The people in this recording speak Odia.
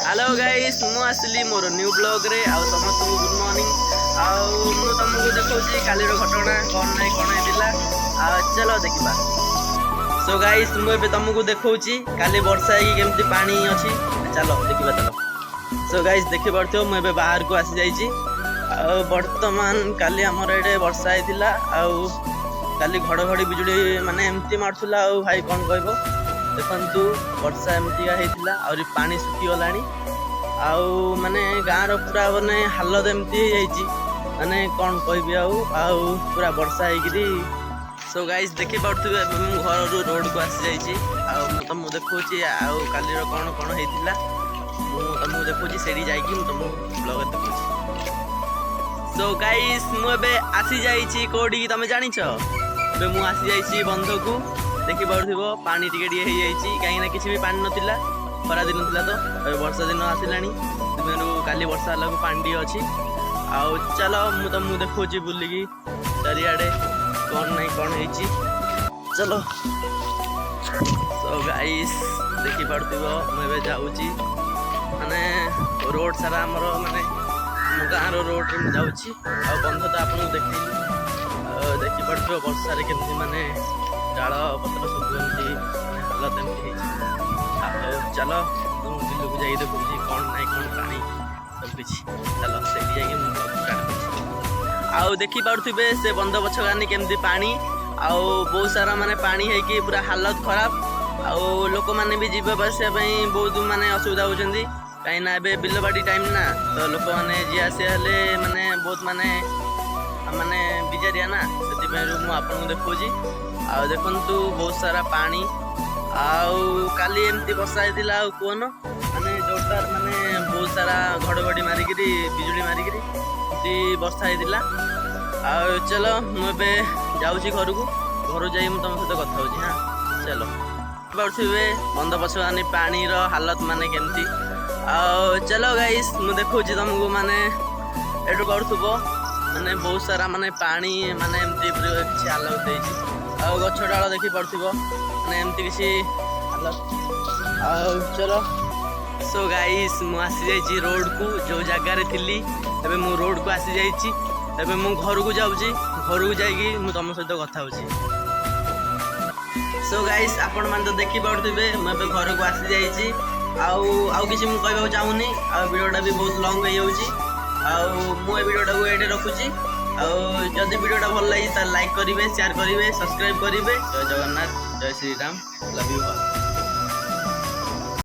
ହ୍ୟାଲୋ ଗାଇସ୍, ମୁଁ ଆସିଲି ମୋର ନ୍ୟୁ ବ୍ଲଗ୍ରେ। ଆଉ ସମସ୍ତଙ୍କୁ ଗୁଡ୍ ମର୍ଣ୍ଣିଂ। ଆଉ ମୁଁ ତମକୁ ଦେଖାଉଛି କାଲିର ଘଟଣା କ'ଣ ନାହିଁ କ'ଣ ହେଇଥିଲା। ଆଉ ଚାଲ ଦେଖିବା। ସୋ ଗାଇସ୍, ମୁଁ ଏବେ ତମକୁ ଦେଖାଉଛି କାଲି ବର୍ଷା ହେଇକି କେମିତି ପାଣି ଅଛି। ଚାଲ ଦେଖିବା, ଚାଲ। ସୋ ଗାଇସ୍, ଦେଖିପାରୁଥିବ, ମୁଁ ଏବେ ବାହାରକୁ ଆସିଯାଇଛି। ଆଉ ବର୍ତ୍ତମାନ କାଲି ଆମର ଏଇଠି ବର୍ଷା ହେଇଥିଲା। ଆଉ କାଲି ଘଡ଼ଘଡ଼ି ବିଜୁଳି ମାନେ ଏମିତି ମାରୁଥିଲା, ଆଉ ଭାଇ କ'ଣ କହିବ। ଦେଖନ୍ତୁ, ବର୍ଷା ଏମିତିକା ହେଇଥିଲା, ଆହୁରି ପାଣି ଶୁଖିଗଲାଣି। ଆଉ ମାନେ ଗାଁର ପୁରା ମାନେ ହାଲତ ଏମିତି ହେଇଯାଇଛି, ମାନେ କ'ଣ କହିବି ଆଉ। ଆଉ ପୁରା ବର୍ଷା ହେଇକିରି। ସୋ ଗାଇସ୍, ଦେଖିପାରୁଥିବେ, ଏବେ ମୁଁ ଘରରୁ ରୋଡ଼କୁ ଆସିଯାଇଛି। ଆଉ ମୁଁ ତମକୁ ଦେଖାଉଛି ଆଉ କାଲିର କ'ଣ କ'ଣ ହେଇଥିଲା ମୁଁ ତମକୁ ଦେଖାଉଛି। ସେଇଠି ଯାଇକି ମୁଁ ତମକୁ ବ୍ଲଗରେ ଦେଖାଉଛି। ସୋ ଗାଇସ୍, ମୁଁ ଏବେ ଆସିଯାଇଛି କୋଉଠିକି ତମେ ଜାଣିଛ? ଏବେ ମୁଁ ଆସିଯାଇଛି ବନ୍ଧକୁ। ଦେଖିପାରୁଥିବ, ପାଣି ଟିକେ ଟିକେ ହେଇଯାଇଛି, କାହିଁକିନା କିଛି ବି ପାଣି ନଥିଲା, ଖରା ଦିନ ଥିଲା ତ। ଏବେ ବର୍ଷା ଦିନ ଆସିଲାଣି, ସେଥିପାଇଁ କାଲି ବର୍ଷା ହେଲାକୁ ପାଣି ଟିକେ ଅଛି। ଆଉ ଚାଲ, ମୁଁ ତମକୁ ଦେଖାଉଛି ବୁଲିକି ଚାରିଆଡ଼େ କ'ଣ ନାହିଁ କ'ଣ ହେଇଛି। ଚାଲ। ସୋ ଗାଇସ୍, ଦେଖିପାରୁଥିବ, ମୁଁ ଏବେ ଯାଉଛି ମାନେ ରୋଡ଼ ସାରା ଆମର, ମାନେ ଆମ ଗାଁର ରୋଡ଼ରେ ମୁଁ ଯାଉଛି। ଆଉ ବନ୍ଧ ତ ଆପଣଙ୍କୁ ଦେଖେଇଲି। ଆଉ ଦେଖିପାରୁଥିବ, ବର୍ଷାରେ କେମିତି ମାନେ ଡାଳ ପତ୍ର ସବୁ ଏମିତି ମାନେ ହାଲତ ଏମିତି ହେଇଛି। ଆଉ ଚାଲ, ମୁଁ ବିଲକୁ ଯାଇକି ଦେଖୁଛି କ'ଣ ନାହିଁ କ'ଣ ପାଣି ସବୁ କିଛି। ଚାଲ, ସେଇଠି ଯାଇକି ମୁଁ ଷ୍ଟାର୍ଟ କରୁଛି। ଆଉ ଦେଖିପାରୁଥିବେ, ସେ ବନ୍ଧ ପଛ କାନି କେମିତି ପାଣି, ଆଉ ବହୁତ ସାରା ମାନେ ପାଣି ହେଇକି ପୁରା ହାଲତ ଖରାପ। ଆଉ ଲୋକମାନେ ବି ଯିବା ଆସିବା ପାଇଁ ବହୁତ ମାନେ ଅସୁବିଧା ହେଉଛନ୍ତି, କାହିଁକିନା ଏବେ ବିଲବାଡ଼ି ଟାଇମ୍ ନା, ତ ଲୋକମାନେ ଯିବା ଆସିବା ହେଲେ ମାନେ ବହୁତ ମାନେ ମାନେ ବିଜାରିଆ ନା। ସେଥିପାଇଁରୁ ମୁଁ ଆପଣଙ୍କୁ ଦେଖାଉଛି। ଆଉ ଦେଖନ୍ତୁ, ବହୁତ ସାରା ପାଣି। ଆଉ କାଲି ଏମିତି ବର୍ଷା ହେଇଥିଲା, ଆଉ କୁହନ, ମାନେ ଜୋରଦାର ମାନେ ବହୁତ ସାରା ଘଡ଼ଘଡ଼ି ମାରିକିରି, ବିଜୁଳି ମାରିକିରି ଏମିତି ବର୍ଷା ହେଇଥିଲା। ଆଉ ଚାଲ, ମୁଁ ଏବେ ଯାଉଛି ଘରକୁ। ଘରୁ ଯାଇ ମୁଁ ତମ ସହିତ କଥା ହେଉଛି। ହଁ, ଚାଲ। ପାରୁଥିବେ ବନ୍ଧ ପଛ ମାନେ ପାଣିର ହାଲତ ମାନେ କେମିତି। ଆଉ ଚାଲ ଗାଇସ୍, ମୁଁ ଦେଖାଉଛି ତମକୁ। ମାନେ ଏଠୁ କରୁଥିବ, ମାନେ ବହୁତ ସାରା ମାନେ ପାଣି ମାନେ ଏମିତି ପୁରା କିଛି ହାଲତ ହେଇଛି। ଆଉ ଗଛ ଡାଳ ଦେଖିପାରୁଥିବ, ମାନେ ଏମିତି କିଛି ହାଲତ। ଆଉ ଚଲ। ସୋ ଗାଇସ୍, ମୁଁ ଆସିଯାଇଛି ରୋଡ଼କୁ, ଯେଉଁ ଜାଗାରେ ଥିଲି। ଏବେ ମୁଁ ରୋଡ଼କୁ ଆସିଯାଇଛି। ଏବେ ମୁଁ ଘରକୁ ଯାଉଛି। ଘରକୁ ଯାଇକି ମୁଁ ତମ ସହିତ କଥା ହେଉଛି। ସୋ ଗାଇସ୍, ଆପଣମାନେ ତ ଦେଖିପାରୁଥିବେ, ମୁଁ ଏବେ ଘରକୁ ଆସିଯାଇଛି। ଆଉ ଆଉ କିଛି ମୁଁ କହିବାକୁ ଚାହୁଁନି। ଆଉ ଭିଡ଼ିଓଟା ବି ବହୁତ ଲଙ୍ଗ୍ ହେଇଯାଉଛି। ଆଉ ମୁଁ ଏ ଭିଡ଼ିଓଟାକୁ ଏଇଠି ରଖୁଛି। ଆଉ ଯଦି ଭିଡ଼ିଓଟା ଭଲ ଲାଗିଛି, ତାହେଲେ ଲାଇକ୍ କରିବେ, ସେୟାର କରିବେ, ସବସ୍କ୍ରାଇବ୍ କରିବେ। ଜୟ ଜଗନ୍ନାଥ, ଜୟ ଶ୍ରୀରାମ, ଲଭ୍ you all.